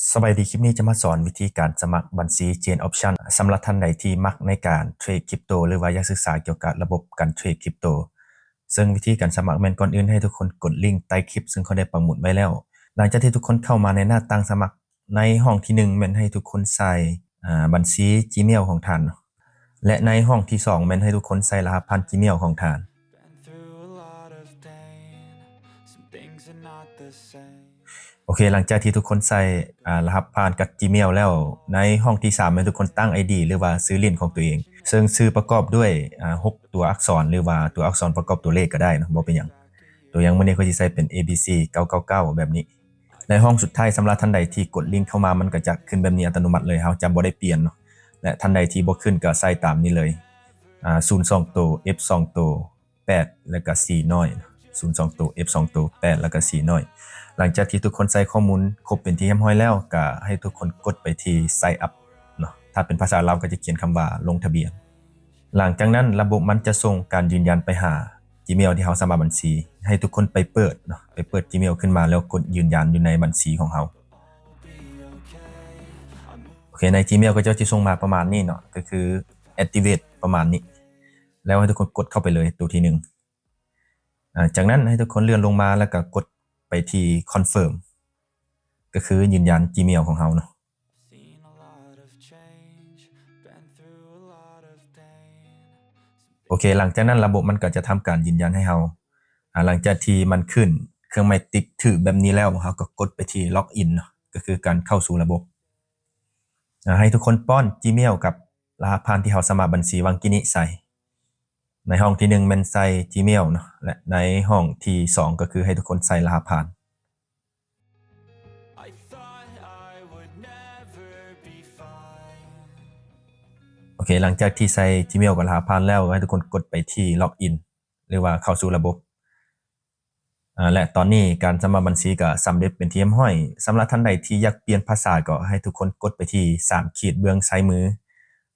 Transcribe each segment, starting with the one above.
ສະບາຍດີ, ຄລິບນີ້ຈະມາສອນວິທີການສະໝັກບັນຊີ Chain Option ສຳລັບທ່ານໃດທີ່ມັກໃນການເທຣດຄຣິບໂຕ ຫຼືວ່າຢາກສຶກສາກ່ຽວກັບລະບົບການເທຣດຄຣິບໂຕ. ເຊິ່ງວິທີການສະໝັກແມ່ນກ່ອນອື່ນໃຫ້ທຸກຄົນກົດລິງໃຕ້ຄລິບ ເຊິ່ງຂ້ອຍໄດ້ປັກໝຸດໄວ້ແລ້ວ. ຫຼັງຈາກທີ່ທຸກຄົນເຂົ້າມາໃນໜ້າຕ່າງສະໝັກ, ໃນຫ້ອງທີໜຶ່ງແມ່ນໃຫ້ທຸກຄົນໃສ່ ອາ ບັນຊີ Gmail ຂອງທ່ານ ແລະ ໃນຫ້ອງທີສອງແມ່ນໃຫ້ທຸກຄົນໃສ່ລະຫັດຜ່ານ Gmail ຂອງທ່ານ. ໂອເຄ, ຫຼັງຈາກທີ່ທຸກຄົນໃສ່ ອາ ລະຫັດຜ່ານກັບ Gmail ແລ້ວ, ໃນຫ້ອງທີສາມແມ່ນທຸກຄົນຕັ້ງ ID ຫຼືວ່າຊື່ຫຼິ້ນຂອງຕົວເອງ, ເຊິ່ງຊື່ປະກອບດ້ວຍ ອາ ຫົກຕົວອັກສອນ ຫຼືວ່າຕົວອັກສອນປະກອບຕົວເລກກໍໄດ້ເນາະ, ບໍ່ເປັນຫຍັງ. ຕົວຢ່າງມື້ນີ້ຂ້ອຍຊິໃສ່ເປັນ A B C ເກົ້າເກົ້າເກົ້າ ແບບນີ້. ໃນຫ້ອງສຸດທ້າຍ ສຳລັບທ່ານໃດທີ່ກົດລິງເຂົ້າມາ ມັນກໍຈະຂຶ້ນແບບນີ້ອັດຕະໂນມັດເລີຍ, ເຮົາຈະບໍ່ໄດ້ປ່ຽນເນາະ. ແລະ ທ່ານໃດທີ່ບໍ່ຂຶ້ນກໍໃສ່ຕາມນີ້ເລີຍ, ອາ ສູນສອງໂຕ, F ສອງໂຕ, ແປດ ແລ້ວກໍ C ນ້ອຍ, ສູນສອງໂຕ, F ສອງໂຕ, ແປດ ແລ້ວກໍ C ນ້ອຍ. ຫຼັງຈາກທີ່ທຸກຄົນໃສ່ຂໍ້ມູນຄົບເປັນທີ່ຮຽບຮ້ອຍແລ້ວ, ກໍໃຫ້ທຸກຄົນກົດໄປທີ່ Sign Up ເນາະ. ຖ້າເປັນພາສາລາວກໍຈະຂຽນຄຳວ່າລົງທະບຽນ. ຫຼັງຈາກນັ້ນລະບົບມັນຈະສົ່ງການຢືນຢັນໄປຫາ Gmail ທີ່ເຮົາສະໝັກບັນຊີ, ໃຫ້ທຸກຄົນໄປເປີດເນາະ, ໄປເປີດ Gmail ຂຶ້ນມາ ແລ້ວກົດຢືນຢັນຢູ່ໃນບັນຊີຂອງເຮົາ. ໂອເຄ, ໃນ Gmail ເຂົາເຈົ້າຈະສົ່ງມາປະມານນີ້ເນາະ, ກໍຄື Activate ປະມານນີ້. ແລ້ວໃຫ້ທຸກຄົນກົດເຂົ້າໄປເລີຍ ໂຕທີໜຶ່ງ. ອາ ຈາກນັ້ນໃຫ້ທຸກຄົນເລື່ອນລົງມາ ແລ້ວກໍກົດໄປທີ່ Confirm ກໍຄືຢືນຢັນ Gmail ຂອງເຮົາເນາະ. ໂອເຄ, ຫຼັງຈາກນັ້ນລະບົບມັນກໍຈະທຳການຢືນຢັນໃຫ້ເຮົາ. ອາ ຫຼັງຈາກທີ່ມັນຂຶ້ນເຄື່ອງໝາຍຕິກຖືກແບບນີ້ແລ້ວ, ເຮົາກໍກົດໄປທີ່ Login ເນາະ, ກໍຄືການເຂົ້າສູ່ລະບົບ. ອາ ໃຫ້ທຸກຄົນປ້ອນ Gmail ກັບລະຫັດຜ່ານທີ່ເຮົາສະໝັກບັນຊີຫວ່າງກີ້ນີ້ໃສ່. ໃນຫ້ອງທີໜຶ່ງແມ່ນໃສ່ Gmail ເນາະ, ແລະ ໃນຫ້ອງທີສອງກໍຄືໃຫ້ທຸກຄົນໃສ່ລະຫັດຜ່ານ. ໂອເຄ, ຫຼັງຈາກທີ່ໃສ່ Gmail ກັບລະຫັດຜ່ານແລ້ວ, ໃຫ້ທຸກຄົນກົດໄປທີ່ Login ຫຼືວ່າເຂົ້າສູ່ລະບົບ. ອາ ແລະ ຕອນນີ້ການສະໝັກບັນຊີກໍສຳເລັດເປັນທີ່ຮຽບຮ້ອຍ. ສຳລັບທ່ານໃດທີ່ຢາກປ່ຽນພາສາ ກໍໃຫ້ທຸກຄົນກົດໄປທີ່ສາມຂີດເບື້ອງຊ້າຍມື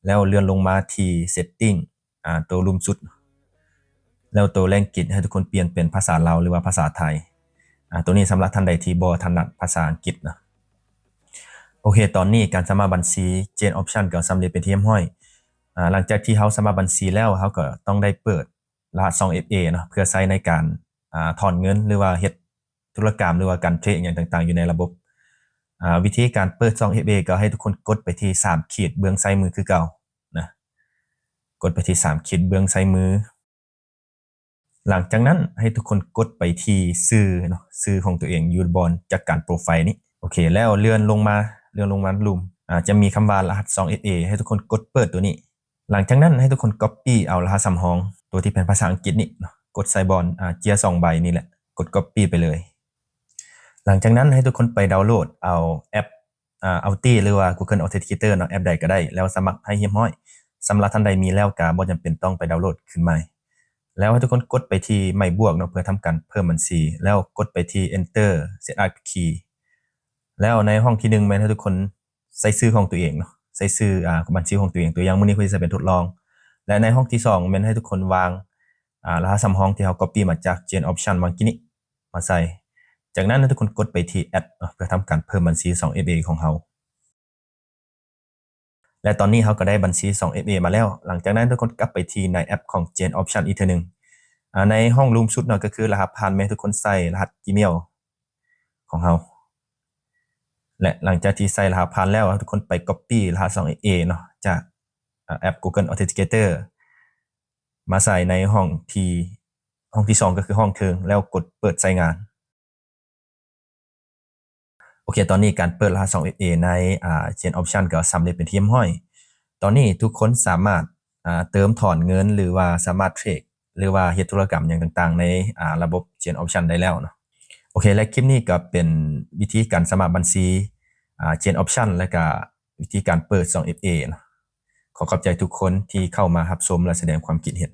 ແລ້ວເລື່ອນລົງມາທີ່ Setting ອາ ໂຕລຸ່ມສຸດ ແລ້ວໂຕແລງກິດໃຫ້ທຸກຄົນປ່ຽນເປັນພາສາລາວ ຫຼືວ່າພາສາໄທ. ອາ ໂຕນີ້ສຳລັບທ່ານໃດທີ່ບໍ່ຖະໜັດພາສາອັງກິດເນາະ. ໂອເຄ, ຕອນນີ້ການສະໝັກບັນຊີ Chain Option ກໍສຳເລັດເປັນທີ່ຮຽບຮ້ອຍ. ອາ ຫຼັງຈາກທີ່ເຮົາສະໝັກບັນຊີແລ້ວ, ເຮົາກໍຕ້ອງໄດ້ເປີດ ລະຫັດຊ່ອງ ເອັຟເອ ເນາະ ເພື່ອໃຊ້ໃນການ ອາ ຖອນເງິນ ຫຼືວ່າເຮັດທຸລະກຳ ຫຼືວ່າການເທຣດຫຍັງຕ່າງໆຢູ່ໃນລະບົບ. ອາ ວິທີການເປີດຊ່ອງ ເອັຟເອ ກໍໃຫ້ທຸກຄົນກົດໄປທີ່ສາມຂີດເບື້ອງຊ້າຍມືຄືເກົ່ານະ, ກົດໄປທີ່ສາມຂີດເບື້ອງຊ້າຍມື. ຫຼັງຈາກນັ້ນໃຫ້ທຸກຄົນກົດໄປທີ່ຊື່ເນາະ, ຊື່ຂອງຕົວເອງຢູ່ບ່ອນຈັດການໂປຣໄຟລ໌ນີ້. ໂອເຄ, ແລ້ວເລື່ອນລົງມາ, ເລື່ອນລົງມາລຸ່ມ, ອາ ຈະມີຄຳວ່າລະຫັດຊ່ອງ ເອັຟເອ ໃຫ້ທຸກຄົນກົດເປີດຕົວນີ້. ຫຼັງຈາກນັ້ນໃຫ້ທຸກຄົນກັອບປີ້ເອົາລະຫັດສຳຮອງ ຕົວທີ່ເປັນພາສາອັງກິດນີ້ເນາະ, ກົດໃສ່ບ່ອນ ອາ ເຈ້ຍສອງໃບນີ້ແຫຼະ, ກົດກັອບປີ້ໄປເລີຍ. ຫຼັງຈາກນັ້ນໃຫ້ທຸກຄົນໄປດາວໂຫຼດເອົາແອັບ ອາ Authy ຫຼືວ່າ Google Authenticator ເນາະ, ແອັບໃດກໍໄດ້, ແລ້ວສະໝັກໃຫ້ຮຽບຮ້ອຍ. ສຳລັບທ່ານໃດມີແລ້ວກໍບໍ່ຈຳເປັນຕ້ອງໄປດາວໂຫຼດຂຶ້ນໃໝ່. ແລ້ວໃຫ້ທຸກຄົນກົດໄປທີ່ໝາຍບວກເນາະ ເພື່ອທຳການເພີ່ມບັນຊີ, ແລ້ວກົດໄປທີ່ Enter Setup Key. ແລ້ວໃນຫ້ອງທີໜຶ່ງແມ່ນໃຫ້ທຸກຄົນ ໃສ່ຊື່ຂອງຕົວເອງເນາະ, ໃສ່ຊື່ ອາ ບັນຊີຂອງຕົວເອງ, ຕົວຢ່າງມື້ນີ້ຂ້ອຍຊິໃສ່ເປັນທົດລອງ. ແລະ ໃນຫ້ອງທີສອງແມ່ນໃຫ້ທຸກຄົນວາງ ອາ ລະຫັດສຳຮອງທີ່ເຮົາກັອບປີ້ມາຈາກ Chain Option ຫວ່າງກີ້ນີ້ມາໃສ່. ຈາກນັ້ນໃຫ້ທຸກຄົນກົດໄປທີ່ Add ເນາະ ເພື່ອທຳການເພີ່ມບັນຊີ ສອງ ເອັຟເອ ຂອງເຮົາ. ແລະ ຕອນນີ້ເຮົາກໍໄດ້ບັນຊີ ສອງ ເອັຟເອ ມາແລ້ວ. ຫຼັງຈາກນັ້ນໃຫ້ທຸກຄົນກັບໄປທີ່ໃນແອັບຂອງ Chain Option ອີກເທື່ອໜຶ່ງ. ອາ ໃນຫ້ອງລຸ່ມສຸດເນາະ ກໍຄືລະຫັດຜ່ານ ແມ່ນໃຫ້ທຸກຄົນໃສ່ລະຫັດ Gmail ຂອງເຮົາ ແລະ ຫຼັງຈາກທີ່ໃສ່ລະຫັດຜ່ານແລ້ວ ໃຫ້ທຸກຄົນໄປກັອບປີ້ລະຫັດ ສອງ ເອັຟເອ ເນາະ ຈາກ ອາ ແອັບ Google Authenticator ມາໃສ່ໃນຫ້ອງທີ່ ຫ້ອງທີສອງ ກໍຄືຫ້ອງເທິງ ແລ້ວກົດເປີດໃຊ້ງານ. ໂອເຄ, ຕອນນີ້ການເປີດລະຫັດ ສອງ ເອັຟເອ ໃນ ອາ Chain Option ກໍສຳເລັດເປັນທີ່ຮຽບຮ້ອຍ. ຕອນນີ້ທຸກຄົນສາມາດ ອາ ເຕີມຖອນເງິນ ຫຼືວ່າສາມາດເທຣດ ຫຼືວ່າເຮັດທຸລະກຳຫຍັງຕ່າງໆໃນ ອາ ລະບົບ Chain Option ໄດ້ແລ້ວເນາະ. ໂອເຄ, ແລະ ຄລິບນີ້ກໍເປັນວິທີການສະໝັກບັນຊີ ອາ Chain Option ແລະກະວິທີການເປີດ ສອງ ເອັຟເອ ເນາະ. ຂໍຂອບໃຈທຸກຄົນທີ່ເຂົ້າມາຮັບຊົມ ແລະ ສະແດງຄວາມຄິດເຫັນ.